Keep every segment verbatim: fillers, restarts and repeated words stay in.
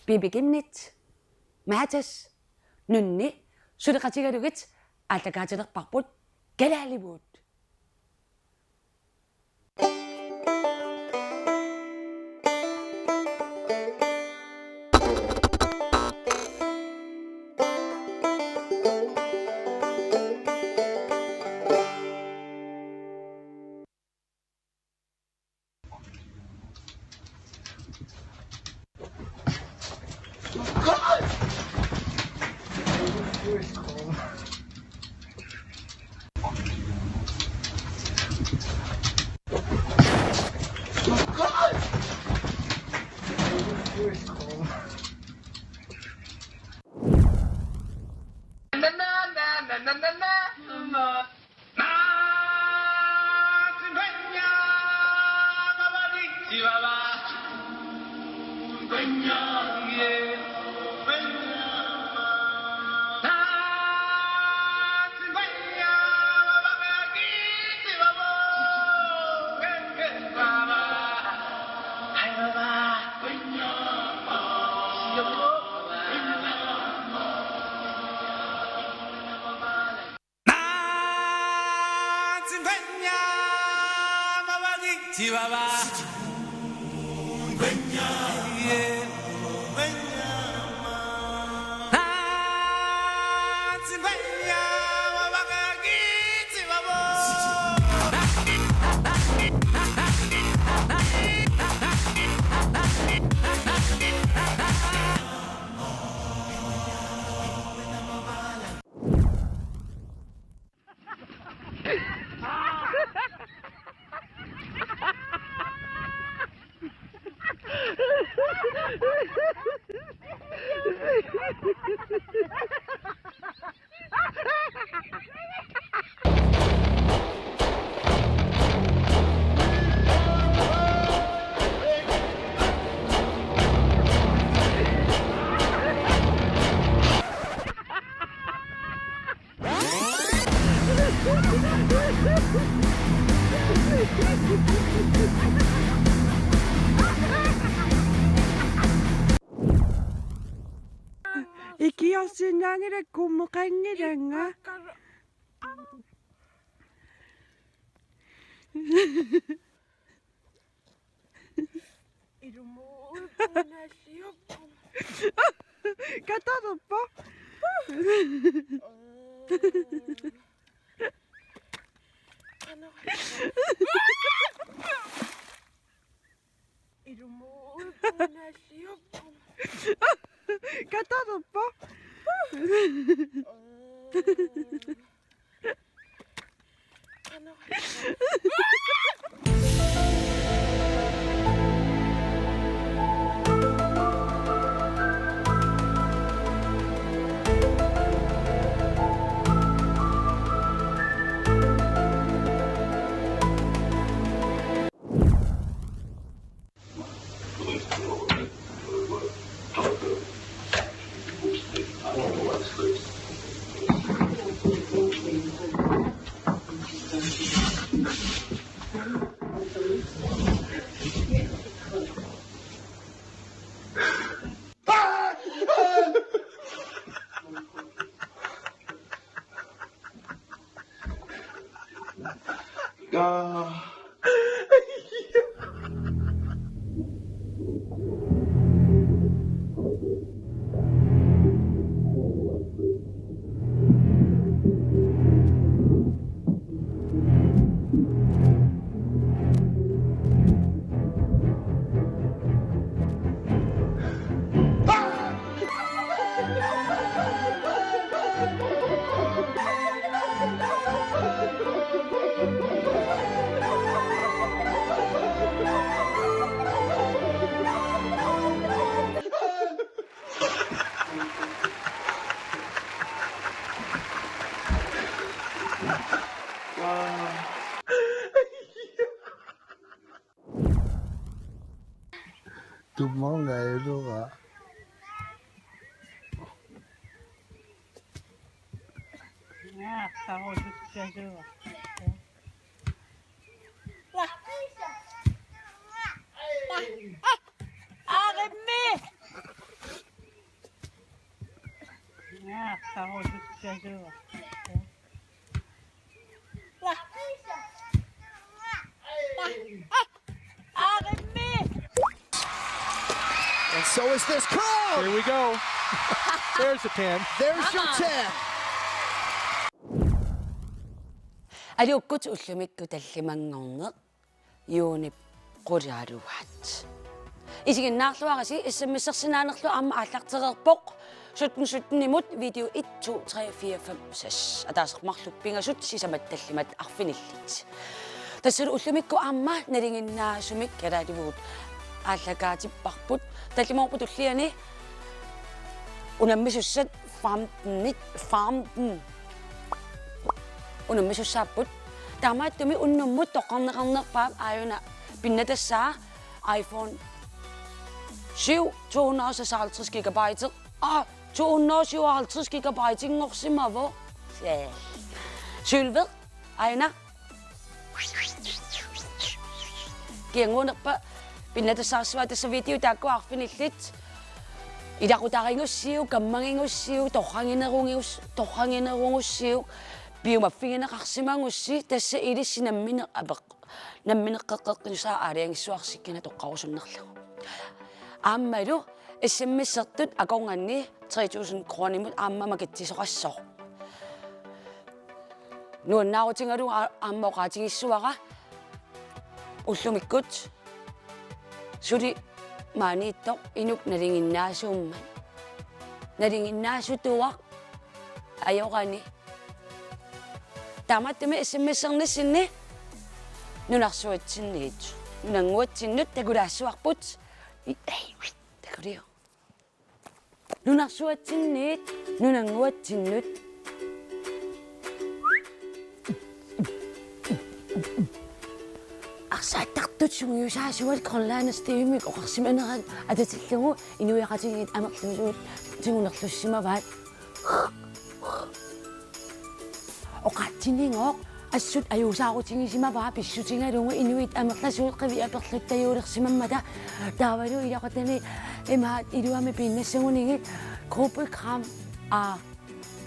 Pipi Kimnit, Matas, Nunni suleqatigalugit aallakaatilerparput Kalaalivuut. Ikiorsinnaanngilakka, kummeqanngilanga. Ilumut unaasiupput. Katalerpoq. Ilumut unaasiupput. Katalerpoq. Tummarngajaluga. Arimmi! Taarusuttasua. And so is this crowd. Here we go. There's a ten. There's your ten. Aluukkut ullumikkut tallimanngorneq Juunip qulaaluaat. Isiginnaarluarisi, S M S-ersinnaanerlu aamma aallartereerpoq sytten sytten-imut video et, to, tre, fire, fem, seks. Ataaseq marluk pingasut sisamat tallimat arfinillit. Tassalu ullumikkut aamma nalinginnaasumik kalaalivugut aallakaatipparput. Tallimanngorput tulliani unammisussat femten-it, femten unammisussaapput. Taamaattumik unnummut toqqarneqarnerpaap aajuna pinnatassaa iPhone syv, to hundrede og seksoghalvtreds gigabyte. Ah, to hundrede og syvoghalvtreds gigabyte-inngorsimavoq. Ja. Sølvi aajuna. Kingornerpa pinnatassaarsuaq tassa video taakku arfinillit. Ilaqutariigussiuk, kammagigussiuk, torraginerugus-, torraginerugussiuk, piumaffigineqarsimagussi, tassa ilissi nammineq apeq-, nammineqqeqqeqqinissaa aalajangissuarsikkina toqqarusunnerlugu. Aammalu S M S-ertut akornanni tre tusind kronimut aamma makitsisoqassaaq. Nuannaarutigalugu aa-, aamma oqaatigissavara ullumikkut suli maaniittoq inuk nalinginnaasuummat. Nalinginnaasutuaq ajorani. Taamaattumik S M S-ernissinni nunarsuatsinniit, nunannguatsinnut takulaassavarput. I-, ei, takuliuk. Nunarsuatsinniit, nunannguatsinnut. Arsaattartut sungiusaasuat Grønlands T V-mik oqarsimanerat atatillugu inuiaqatigiit amerlasuut tigunerlussimavaat. Oqaatsinigooq assut ajuusaarutigisimavaa pissutigalugu inuit amerlasuut qiviaperluttajuulersimammata, taavalu ilaqutani imaat iluamik piinnassagunigit gruppekram aa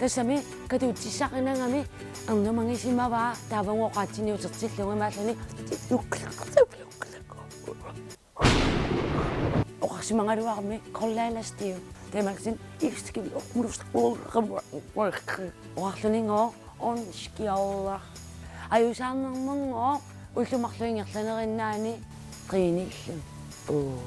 tassami katuutsissaqinagami ernumagisimavaa taavagu oqaatsini utertillugu imaalluni oqarsimagaluarmi Grønlands T V. Tamaksin iskil oqarlunigooq onskjalla. Ajuusaarnermigooq ullut marluk ingerlanerinnaanni qiinillun. Uu.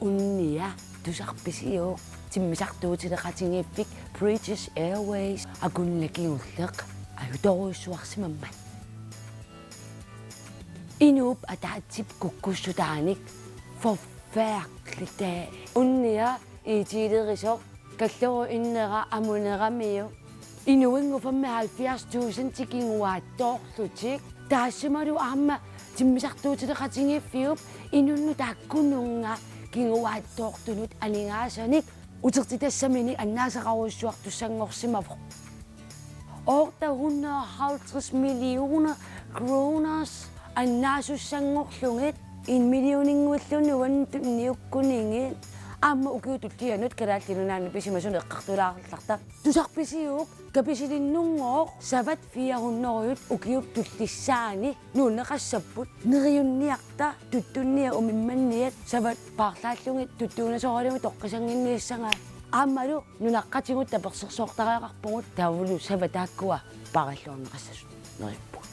Unnia tusarpisiuk timmisartuutileqatigiiffik British Airways akunnera kingulleq ajutorujussuarsimammat. Inuup ataatsip kukkussutaanik forfærdeligt. Unnia IT-lerisoq kallerup innera amuneramiuk. Inuinnguit femoghalvfjerds tusind kinguaattoorlutik. Taassumalu aamma timmisartuutileqatigiiffiup inunnut taakkununnga kinguaattoortunut aningaasanik utertitassaminnik annaasaqarujussuartussanngorsimavoq. Otte hundrede og halvtreds millioner kroners annaasussanngorlugit, en millioninnguillu nuann-, niukkunigit. Aamma ukiut tullianut Kalaallit Nunaanni pisimasunik eqqartulaarallarta. Tusarpisiuk Kapisilinnunngooq savat fire hundrede ukiup tullissaani nuunneqassapput. Neriunniarta tuttunniat umimmanniat savat paarlaallugit tuttuunasoralugit toqqissannginniassagaat. Aammalu nunaqqatigut tapersersoortariaqarpugut taavalu savat taakkua paaralluarneqassasut neriuppugut.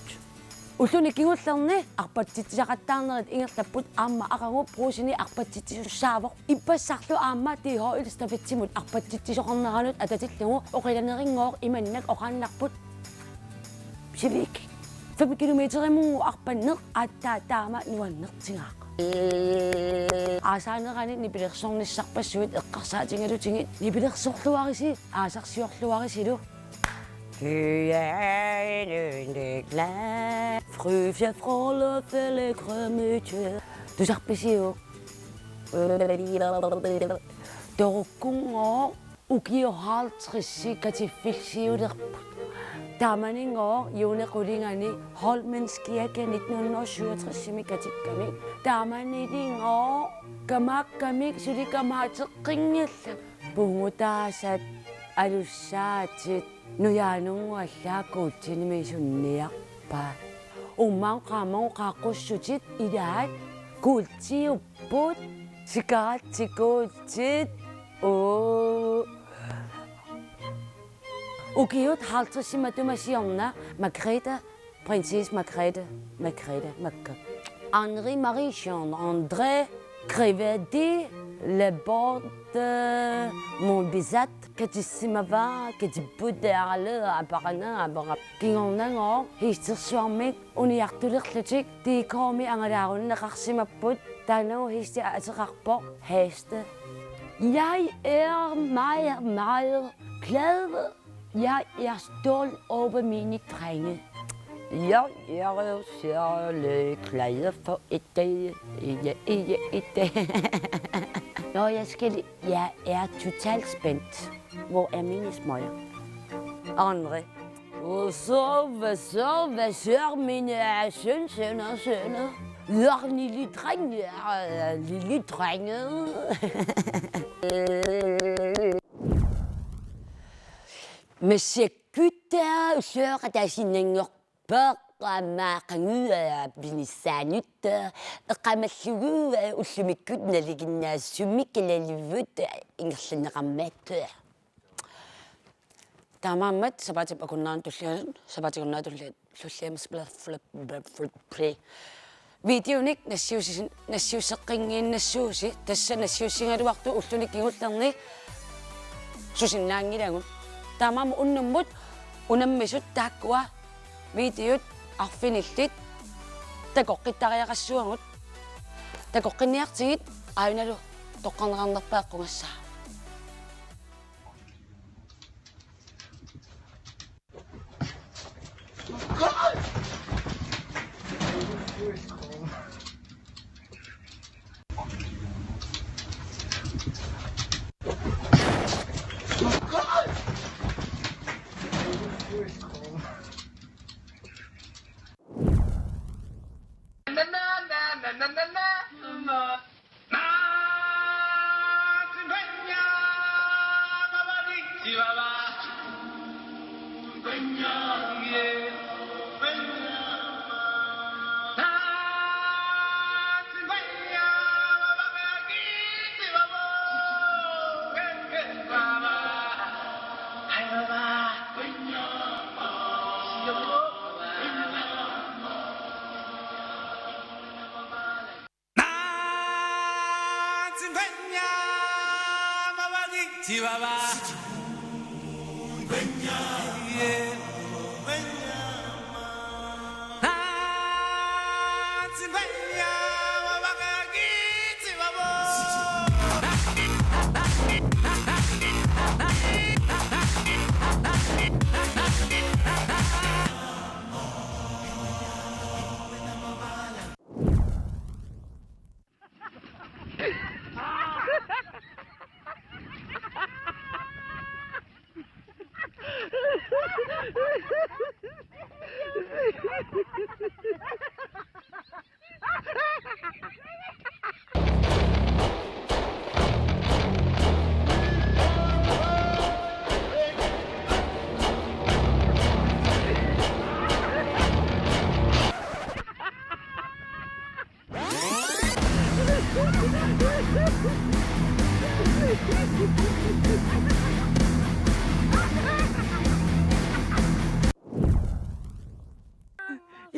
Ulluni kingullerni arpatsitsisaqattaarnerit ingerlapput aamma aqagu Brugseni arpatsitsisussaavoq. Ippassarlu aamma D H L stafetsimut arpatsitsisoqarneranut atatillugu oqilanerunngooq imannak oqaannarput. Sivik. Fem kilometerimunnguaq arpanneq aatsaat taama nuannertigaaq. Aasaanerani nipilersornissarpassuit eqqarsaatigalugit nipilersorluarisi aasarsiorluarisilu. Fryfjafrolle fællekrømytje. Tusarpisiuk. Torukkunngooq ukiut halvtredsit katiffilsiulerput. Taamaninnguaq juunip qulingani Holmenskirke nitten hundrede og syvogtresimi katikkamik. Taamanilinngooq kamaakkamik suli kamaateqqinngillat. Pungutaasat Alussaatit, nujaanunnguallaat kuultinimi sunniarpaat. Uummaannguaq qaammaannguaq qaaqqussutit ilaat kuultiupput, sikaratsikuultit. Uu. Ukiut halvtredsit matuma siorna Margrethe, prinsesse Margrethe, Margrethe, Margrethe. Henri Marie Jean André Grévy de Laborde Montbézat katissimavaa, katipput aaralera aparana apara. Kingornagooq hiistersuarmik uniartulerlutik D K-mi angalaarunneqarsimapput, taannagu hiisti ateqarpoq Heste. Jeg er meget, meget glad. Jeg er stolt over mine drenge. Jeg er særlig glad for i dag. I dag, i dag, i dag. Når jeg skal, jeg er totalt spændt. Hvor er mine smøger? Andre. Og så, hvad så, hvad så, mine, øh, søn, sønner, sønner? Ja, lille dreng, ja, lille drenge. Massakkut, øh, søorataasinnanngorpoq, aamma qanguaa pinissaanut, eqqaamallugu, øh, ullumikkut nalinginnaasumik kalaalivut, øh, ingerlanneqarmat. Taamaammat sapaatip akunnerani tulliani, sapaatip akunnerani tulliani, tulliani, sp-, sp-, sp-, sp-, videonik nassiussi-, nassiusseqqinngiinnassuusi, tassa nassiussigaluartoq ulluni kingullerni susinnaanngilagut. Taamaammat unnummut unammisut taakkua videot arfinillit takoqqittariaqassuagut. Takoqqinniartigit, aajuna toqqarneqarnerpaat eqqugassaa.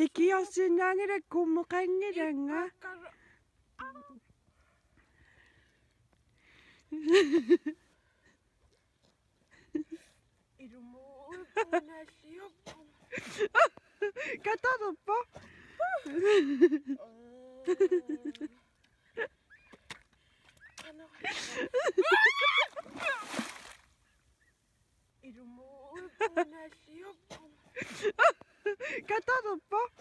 Ikiorsinnaanngilakka, kummeqanngilanga. Katalerpoq. Katalerpoq.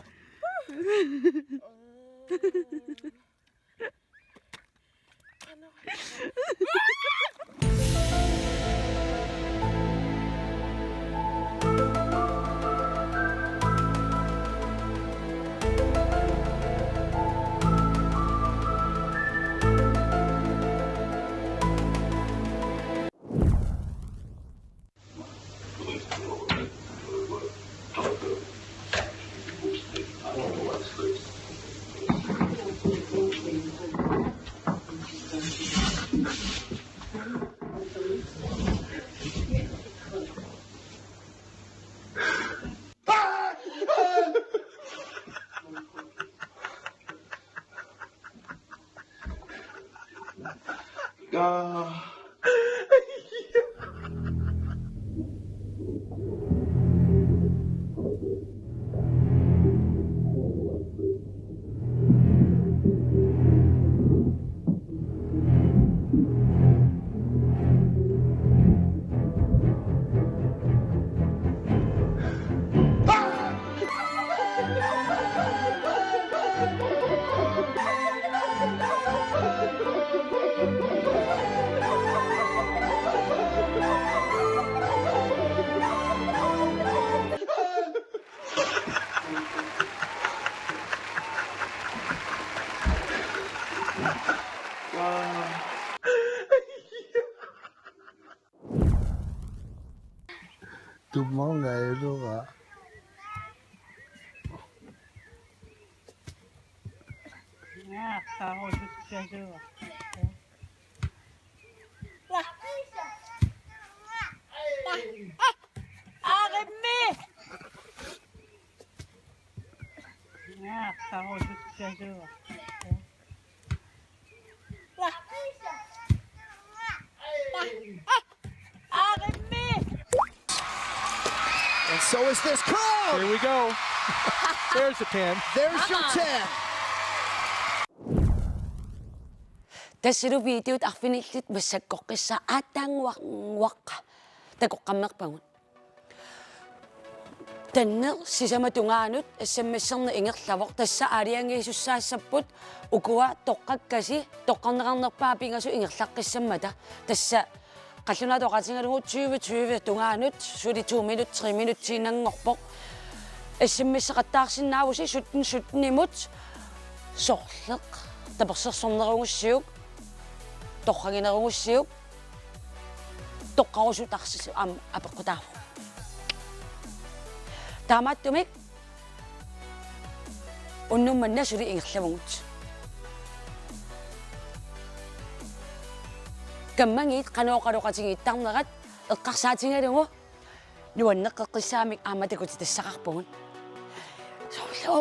Tummarngajaluga. Naaqarusussasuaq. Aarimmi. Naaqarusussasuaq. Aarimmi. And so is this crowd. Here we go. There's the ten. There's your ten. Tassalu videot arfinillit massakkoqqissaaq aatsaannguaq takoqqammerpagut. Tanneq sisamat tungaanut S M S-erneq ingerlavoq, tassa aalajangiisussaassapput ukua toqqakkasi, toqqarneqarnerpaaq pingasut ingerlaqqissammata. Tassa qallunaatut oqaatigalugu tyve tyve tungaanut, suli to minut, tre minutsiinnanngorpoq. S M S-eqattaarsinnaavusi sytten sytten-imut, sorleq tapersersornerugussiuk, torraginerugussiuk, toqqarusutaarsilu aamma apeqqutaavoq. Taamaattumik unnuk manna suli ingerlavugut. Kammagiit qanoq oqaloqatigiittarnerat eqqarsaatigalugu nuanneqqeqqissaamik aamma takutitassaqarpugut. Soorlu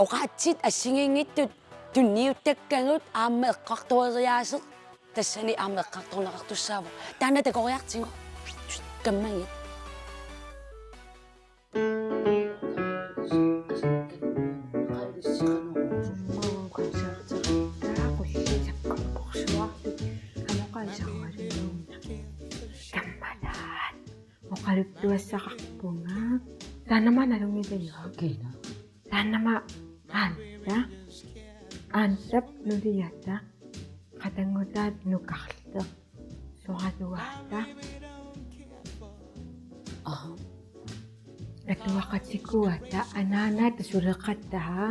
oqaatsit assigiinngitsut tunniuttakkagut aamma eqqartoriaaseq tassani aamma eqqartorneqartussaavoq. Taanna takoriartigu. Kammagiit. Oqaluttuassaqarpunga. Taannama nalunngiliuk? Kiina? Taannama Aanta. Aantap nuliata. Qatanngutaata nukarleq. Soraluaata. Aha. Atuaqatikuata anaanaata suleqataa.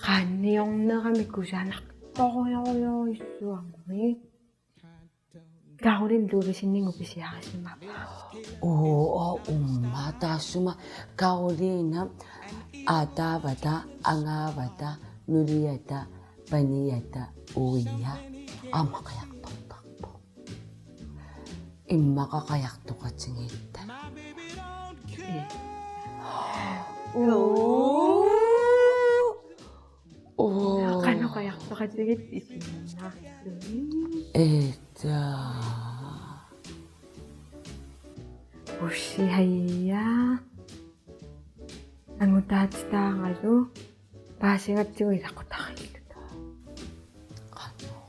Qaanniornerami kusanartorujorujussuarmi. Karoline Duvisinningu pisiarisimavoq. Oo, oo, umma taassuma Karoline aataavata, angaavata, nuliata, paniata, uia aamma qajartortarpoq. Immaqa qajartoqatigiitta. Oo. Oo. Qanoq qajartoqatigiit isiginnaarluni. Eetaa. Ussi haja. Angutaatitaaralu paasigatsigu ilaqutariilluta. Qanoq.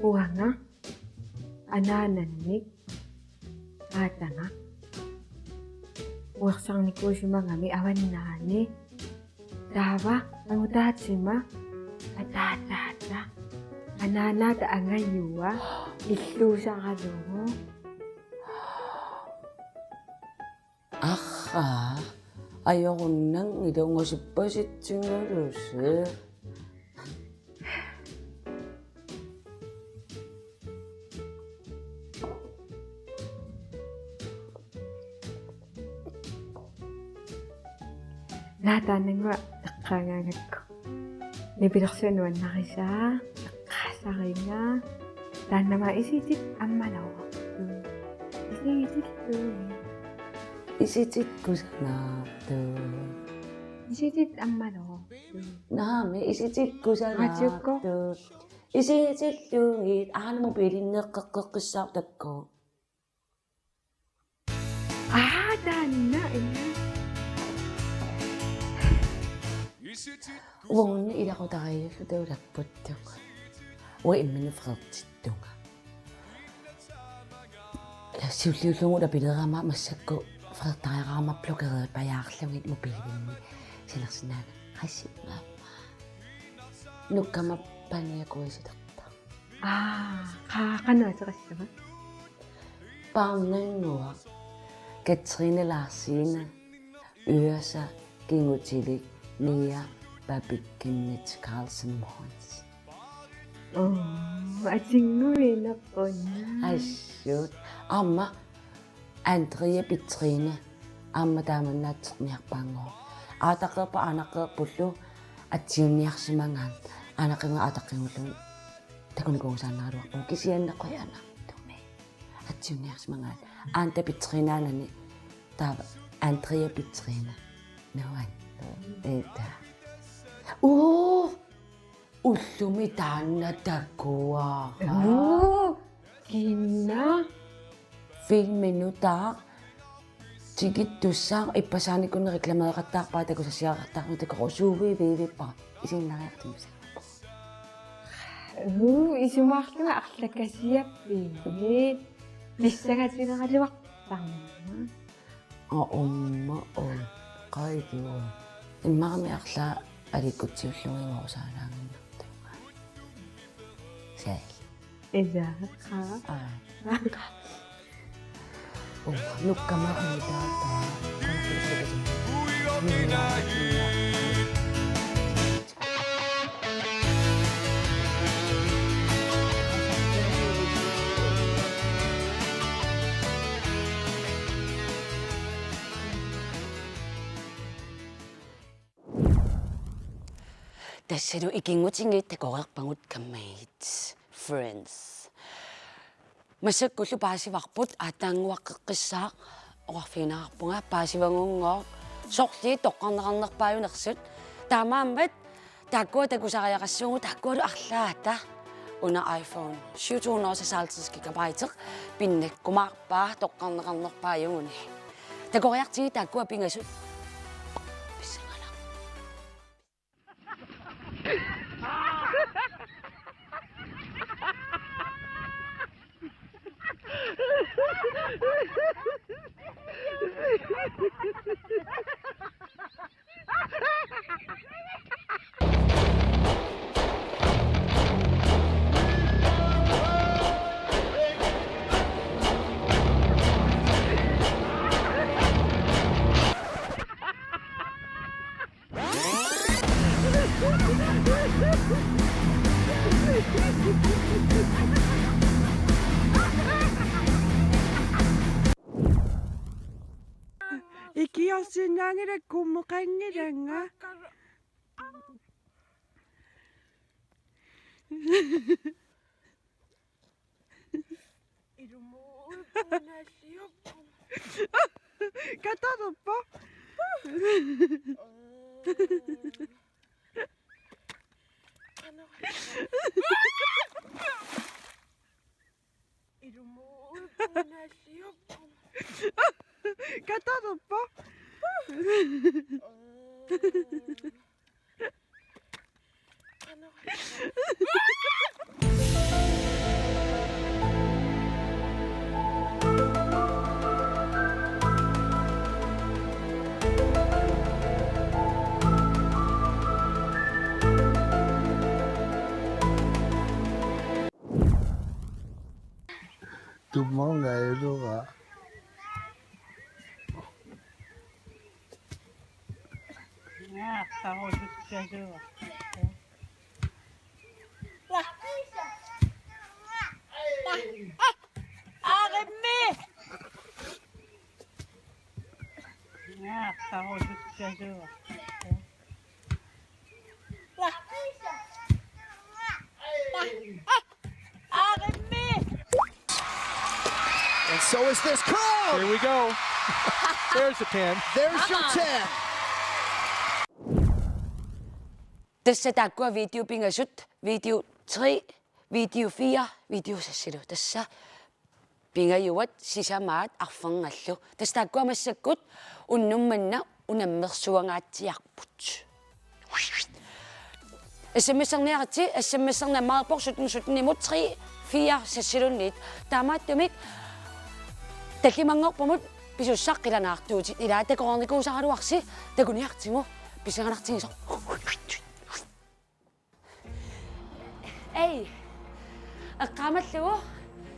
Uanga anaanannik aatanga uersaarnikuusimagami avannaani. Taava angutaatima ataataata anaanaata angajua illuusaralugu. Arraa, ajorunnanngilanga sippasitsingalusi. Naataannguaq eqqaagaangakku. Nipilersuaq nuannarisaa. Eqqaas. Tariga. Taannama isitit ammaloo. Isitit. Isitit kusanartut. Isitit ammaloo. Naamik isitit kusanartut. Isitit lugit aana mobilinneqqeqqissaartakku. Aa, taanna, ila. Uunga ilaqutariiulluta ulapputtunga. Uanga imminut flertittunga. Ila siulliullugu ulapilerama massakkut flertariarama blokereerpajaarlugit mobilinni silarsinnaanngilaq. Qassi maama. Nukkama paniakuisilerpa. Aa, qaa, qanoq ateqassava? Barnanguaq, Katrine Larsine, Yrsa, Kingutilik, Mia, Babik, Kenneth Carlsen Morens. Oo, atinguinequna. Assut. Aamma Andrea Petrine, aamma taamanna atserniarpaannguaq. Aataqeerput aanaqqeerpullu atsiunniarsimagaat. Aanaqqinngua aataqqinngulluunniit takunikuusaannaraluarpunga kisianni qujanartumik. Atsiunniarsimagaat. Aanta Petrinaanani taava Andrea Petrine. Nuan. Eita. Uu! Ullumi taanna takuara. Uu, kina? Filmi nutaaq tikittussaq ippassaanikunnit reklameeqattaarpaat takusassiaqartarnut takorusuuviivippara isiinnariartuusa. Uu, isumaqarlunga arlakasiappigit. Pissangatineraluartarma. Aamma oi, qaitiua. Immaqa arlaat alikkutsiullugu imarusaalaannginnartunga. Sal. Ila, qa. Aa. Uu, nukkama anitaa. Tassalu ikinngutinnit takoreerpagut kammagit. Friends. Massakkullu paasivarput aatsaannguaqqeqqissaaq oqarfigineqarpunga paasivagunngooq sorliit toqqarneqarnerpaajunersut. Taamaammat taakkua takusariaqassuugut taakkualu arlaata una iPhone syv to hundrede og seksoghalvtreds gigabyte pinnakkumaarpaa toqqarneqarnerpaajuguni. Takoriartigit taakkua pingasut. Pissanganaq. Ikiorsinnaanngilakka qummeqanngilanga. Katalerpa? Katalerpa? Tummarngajaluara. Naartarusukkaluaq. Aarimmi. Naartarusukkaluaq. So is this crowd. Here we go. There's the ten. There's your ten. Tassa taakkua video pingasut, video tre, video fire, video seksilu. Tassa pingajuat sisamaat arferngallu. Tassa taakkua massakkut unnuk manna unammersuangaatsiarput. S M S-erniaritsi, S M S-erneq Marlboro sytten sytten-imut tre fire seksiluunniit. Taamaattumik tallimanngorpamut pisussaq qilanaartuutit, ilaa, takoreernikuusaraluarsi, takuniartigu, pissanganartigisoq. Ei. Eqqaamallugu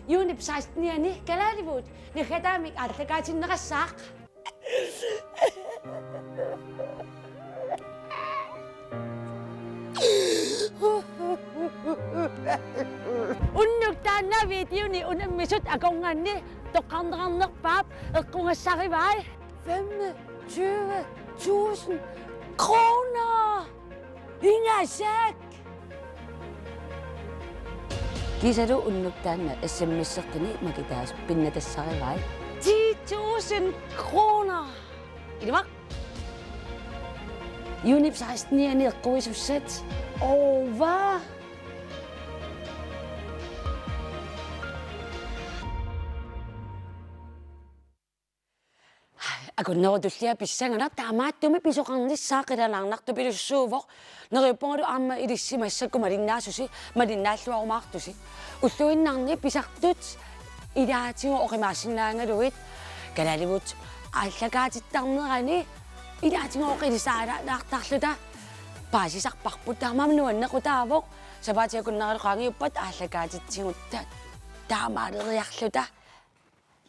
juunip seksten-ianni kalaalivuut naggataamik aallakaatinneqassaaq. Unnuk taanna videoni unammisut akornanni toqqarneqarnerpaap, eqqugassarivai. Femogtyve tusind kroner! Ingasak! Kiisalu unnuk taanna S M S-eqqini makitaasut pinnatassarivai. Ti tusind kroner! Ilumar. Juunip seksten-ianni eqquisussat. Ova! Akunnerup tullia pissanganaq, taamaattumik pisoqarnissaa qilanaarnartupilussuuvoq. Neriuppungalu aamma ilissi massakkut malinnaasusi, malinnaalluarumaartusi. Ulluinnarni pisartut ilaatigut oqimaassinnaagaluit, kalaalivuut aallakaatittarnerani ilaatigut oqilisaalaartarluta paasisarparput. Taamaammat nuannequtaavoq, sapaatip akunneralu qaangiuppat aallakaatitsigutta taamaaleriarluta.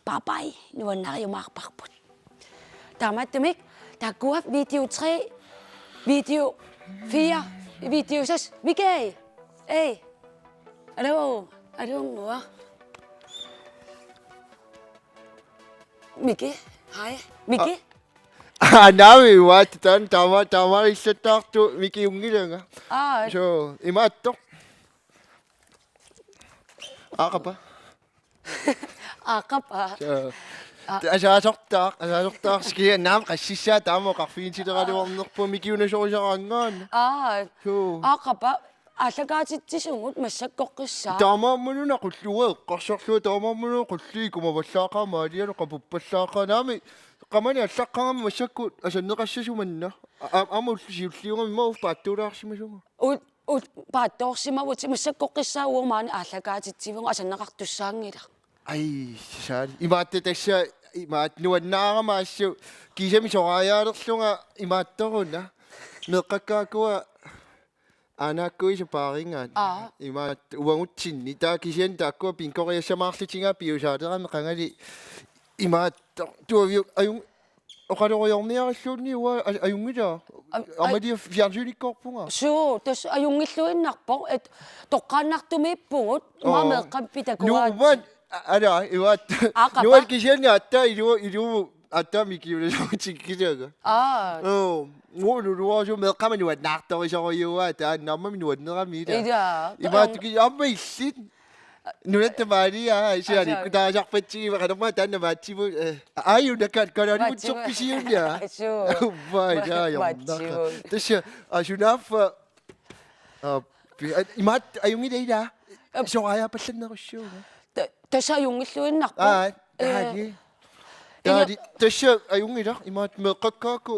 Bye bye, nuannariumaarparput. Taamaattumik taakkua video tre, video fire, video seks, Miki. Ei. Aluu, aluunnguaq. Miki, hej. Miki? Aa, naamik, uanga taanna taama-, taamaaliillattaartoq Mikiunngilanga. Aa. So, imaattoq. Aqapa. Aqapa. Aa. Asaasortaaq, asaasortaaq, sikia naamik qassissaa taama oqarfigitileraluarnerpunga Mikiunasorisaraanngaanniit. Aa. Suu. Aqapa, aallakaatitsisugut massakkoqqissaaq. Taamaammat una qulluup eqqarsorlunga, taamaammat una qulliikumavallaaqaaq maalialu qapuppallaaqaaq, naamik qamani allaqqagama massakkut asanneqassasumanna. A-, a-, aamma ullut siulliugami immaqa paattuulaarsimasunga. Ut- Ut-, paatsoorsimavutit, massakkoqqissaaq uagut maani aallakaatitsivugut, asanneqartussaanngilaq. Ai, saali. Imaattoq tassa, imaattoq nuannaarama assut, kisimi soraajaalerlunga imaattoruna. Meeqqakkaakua aanaakkuisa paarinngaat. Aa. Imaattoq uagutsinni. Taava kisianni taakkua pingoriassamaarlutigaat piusaalerami qangali imaattoq. Tuaviuk ajun- Oqaloriarniarilluunniit uanga a-, ajunngilaq. Am-, aj- Amalia fjernsynikkoorpunga. Suu, tassa ajunngilluinnarpoq, et toqqaannartumiippugut, oo, uanga meeqqamik pitakuaat. Nuummut, a-, ala, ivaat. Aqapa. Nual kisianni aatsaat ilu-, ilu-, aatsaat Mikiunasoorutikkilanga. Aa. Oo, nuuluuasu meeqqamik nuannaartorisorujuuaa, taanna aamma nuannerami ila. Ila. Imaattoq ki-, aamma illit. Nunatta Maria, isiani, asa. Kutaasarpatsigiva, qanormaa taanna Maatsivu, eh, aajuna kal-, kalaaligut Maatsivu. Sorpisiunia. Suu. Uvvai, Ma-, jaa, jornaka. Maatsivu. Tassa, aa, sunaaffa, aa, pi-, a-, imaat, ajunngilaq ila. Ap-, soraajaapallannerussuuvoq. Ta-, tassa ajunngilluinnarpoq. Aa, eh, aa, ni. Taali, tassa ajunngilaq, imaattoq meeqqakkaakku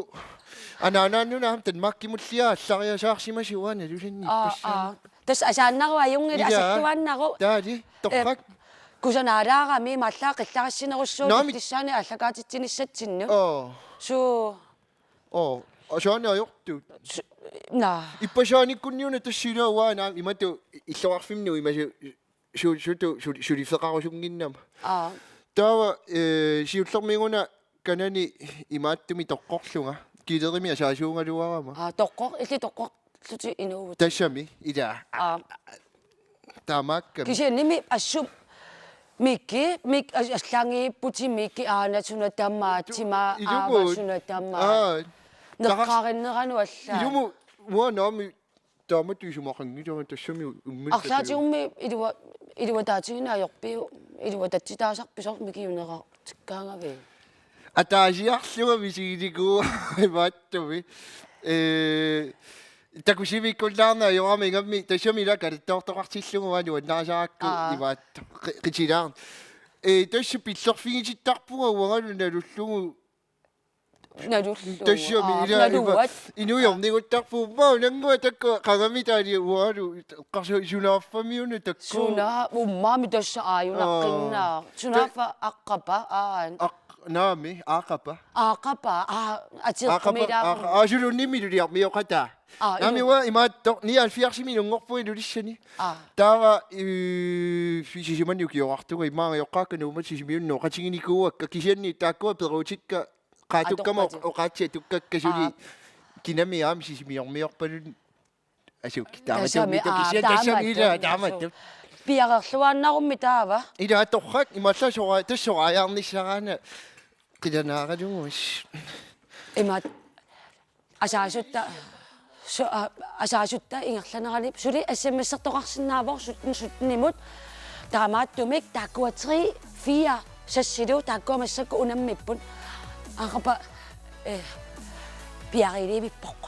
anaanaannuna aamma Danmarkimullia allariasaarsimasut uanga nalusannik. Aa, ippassaanik. Aa. Tassa asaannaru ajunngilaq. Ila. Asattuaannaru. Taali, eh, torrak. Kusanaalaarami imaallaat qillarissinerussuuvoq. Naamik. Illissaani aallakaatitsinissatsinnut. Oo. Suu. Oo, asaani ajortut. Su-, naa. Ippassaaniikkunniuna tassa ilaa uanga imatut illoqarfimmi nuimasu- Su-, sutu-, suli-, suliffeqarusunnginnama. Aa. Taava, eh, siullermik una kanani imaattumik toqqorlunga. Kilerimi asaasuugaluarama. Aa, toqqor-, illit toqqorlutit inuuvutit. Tassami, ila. Aa. Taamaakkami. Kisiannimi assut Miki, Mik-, as-, allaanngipputit Miki aana suna tamaat, tu-, tima ilumut. Aava suna tamaat. Aa. Neqqarinneranut allaat. Ilumut, uanga naamik Taamatut isumaqanngilanga tassami ummi. Arlaatigummi ilua-, iluataatigineq ajorpiuk? Iluatatsitaasarpit soorlu mikiunerartikkaangavit? Ataasiarlunga misiginikuuara imaattumik. Ee, takusivikkullaarneq ajorami ingammik tassami ila kalattoortoqartillugu uanga nuannarisarakku. Aa. Imaattoq qi-, qitilaarneq. Ee, tassa pillerfigitittarpunga uangalu nalullugu. Nalullugu. Tassami. Aa, ila naluat. Ima inuiorniguttarpugut, immaqa unanngua takkua qangamitaali uangalu eqqarsaat sunaaffamiuna takkua. Suna, ummaami tassa aajunaqqinnaaq. Aa. Sunaaffa aqqapa, aa. Aq-, naami, aaqapa. Aaqapa, aa, ateqqumilaaruma. Aaqapa, aaqa-, aa, sulunnimi luliarmioqataa. Aa, naami ilu- uanga imaattoq nioghalvfjerdsimi inunngorpunga Ilulissani. Aa. Taava, ee, Sisimiuni ukioqartunga immaqa angajoqqaakka Nuummi Sisimiunut nooqatiginikuuakka kisianni taakkua peruutikka qaatukkama. Atoqqatik. Oqaatsit atukkakka suli. Aa. Kinami aamma sisimiormiorpalunnik. Asuk, taama. Tassami, tuummi aa, kisianni tassami ila, taama taama tu-. Piareerluaannarummi taava. Ila torrak, imaallaat sora-, tassa soraajaarnissaraana qilanaaralugu. Imaat, asaasutta, so-, a-, asaasutta ingerlanerani suli S M S-ertoqarsinnaavoq sytten sytten-imut. Taamaattumik taakkua tre, fire, seksilu, taakkua massakkut unammipput. Aaqapa, eh, piareerivippoq.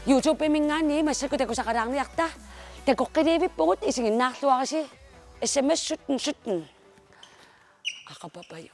YouTube-iminngaanniit massakkut takusaqalaarniarta. Takoqqilivippugut, isiginnaarluarisi. S M S sytten sytten. Aaqapa, payu.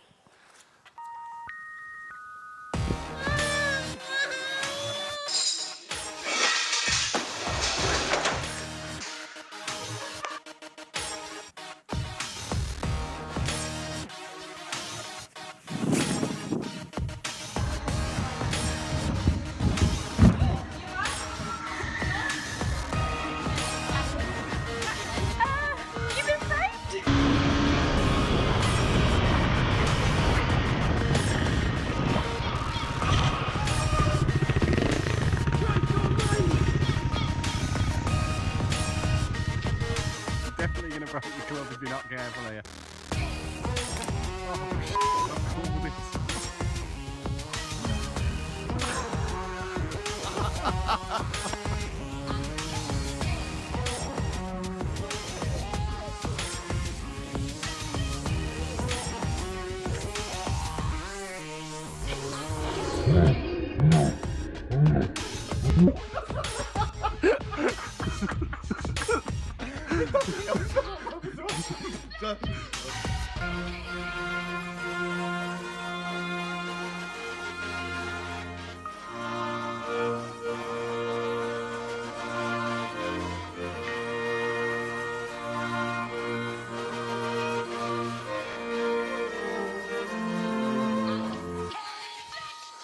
Definitely gonna break your club if you're not careful here.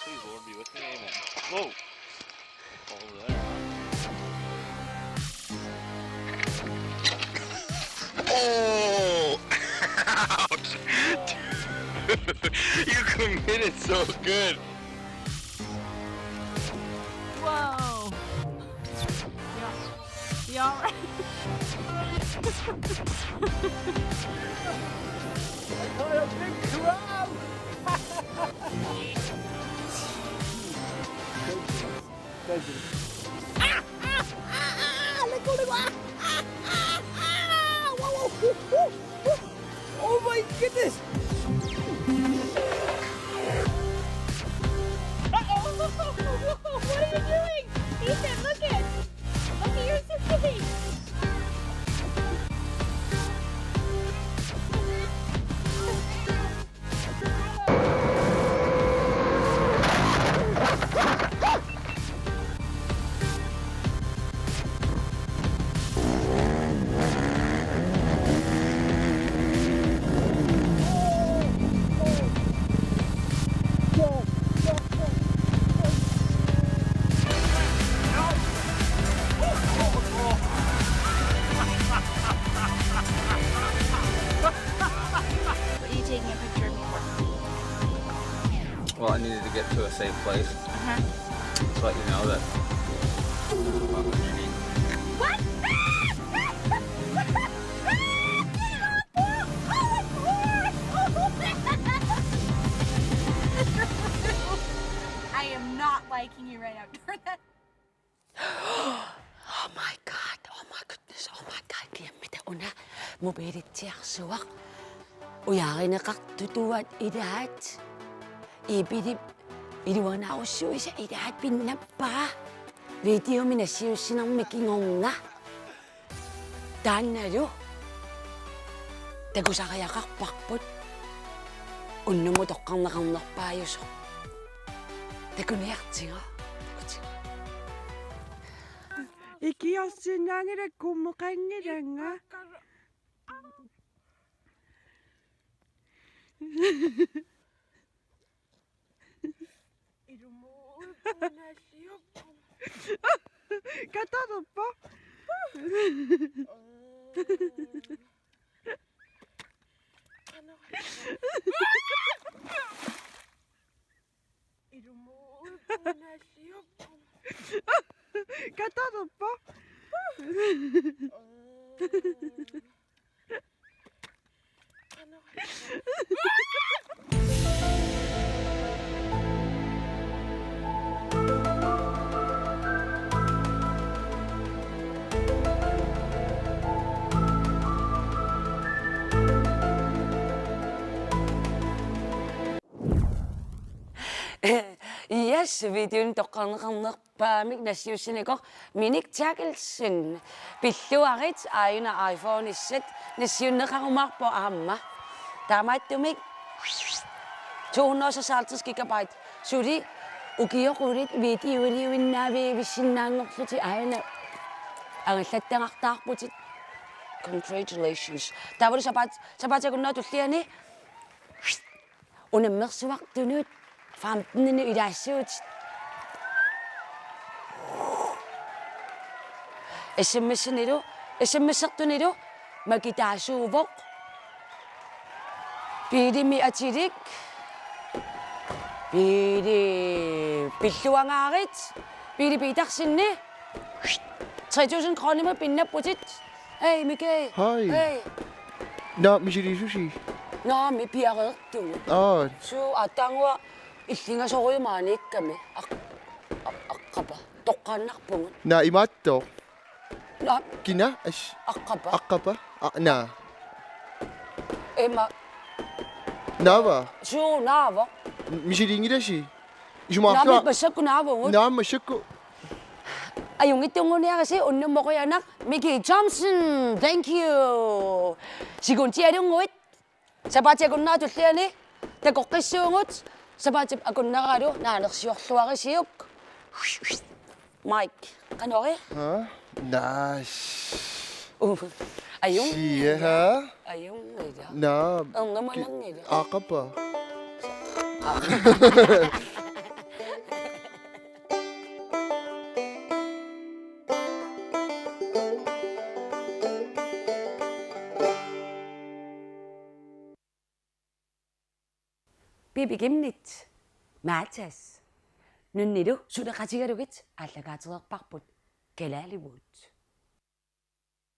Please, Lord, be with me. Amen. Whoa. All that. Oh! Ouch! You committed so good. Whoa. Yeah. You all right? I caught a big crab! Thank you. Ah, ah, ah, ah, ah, let go, let go. Ah, ah, ah, ah. Whoa, whoa, whoa, whoa, whoa. Oh my goodness. Uh-oh. What are you doing? Ethan, look it. Look at your suitcase. What are you taking a picture of me for? Well, I needed to get to a safe place. Uh-huh. To let you know that. What? I am not liking you right now. Oh my God, oh my goodness, oh my God, kiammita una mobiilitsiarsuaq. Ujaarineqartutuat ilaat. Iipilip iluanaarussuisa ilaat pinnappaa. Videomi nassiussinermi kingorna. Taannalu takusariaqarparput unnummut toqqarneqarnerpaajusoq. Takuniartigu. Takutigu. Ikiorsinnaanngilakka, kummeqanngilanga. Katalerpoq. Katalerpoq. Yes, videomi toqqarneqarnerpaamik nassiussinikoq Minik Terkelsen. Pilluarit, aajuna iPhone-issat, nassiunneqarumaarpoq aamma. Taamaattumik to hundrede og seksoghalvtreds gigabyte. Suli ukioqqutit videoliuinnaaviivissinnaanngorlutik aajuna angallattagartaarputit. Congratulations. Taavalu sapaat-, sapaatip akunnera tulliani unammersuartunut femten ilaassuutit. S M S-inilu, S M S-ertunilu makitaasuuvoq. Biilimi atilik. Biili pilluangaarit. Biili Petersenni. Tre tusind kronimut pinnapputit. Hej, Mikael. Hej. Hej. Nå, misiliisusi. Nå, mi piareertugut. Aa. Suu, aatsaannguaq illingasorujuk maaniikkami. Aq-, aq-, aqqapa. Toqqaannarpugut. Naa, imaattoq. Nå. Kina? As. Aqqapa. Aqqapa? A, naa. Ima. Naava? Suu, naava. M-, misiliinngilasi? Isumaqarlunga. Naamik massakkut naavugut. Naamik massakkut. Ajunngitsunnguuniarisi, unnummut qujanaq, Miki Thompson. Thank you. Sikuntialunnguit. Sapaatip akunnera tulliani takoqqissuugut. Sapaatip akunneralu naanersiorluarisiuk. Mike, qanoq ila? Ha? Nice. Uh, ajunngilaq. Sia, ha? Ajunngilaq. Naa. Ernumananngilaq. Ki-, aqqapa. Pipi Kimnit, Matas. Nunnilu suleqatigalugit aallakaatereerparput Kalaalivuut.